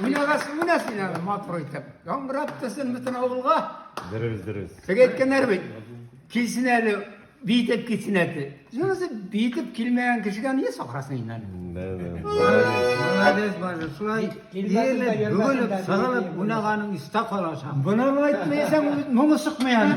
Уйнагасы уйнасын әле матур итеп. Яңгырап торсын бөтен авылга. Дөрес, дөрес. Теге әйткәннәр бит. Килсен әле, биетеп китсен әле. Шунысы биетеп килмәгән кешегә нигә сакрасың инде әле? Да, да. Молодец, Бажа. Шулай иелеп, бөгелеп, сыгылып уйнаганың истә калачак. Моны айтмыйсаң, моңы чыкмый аның.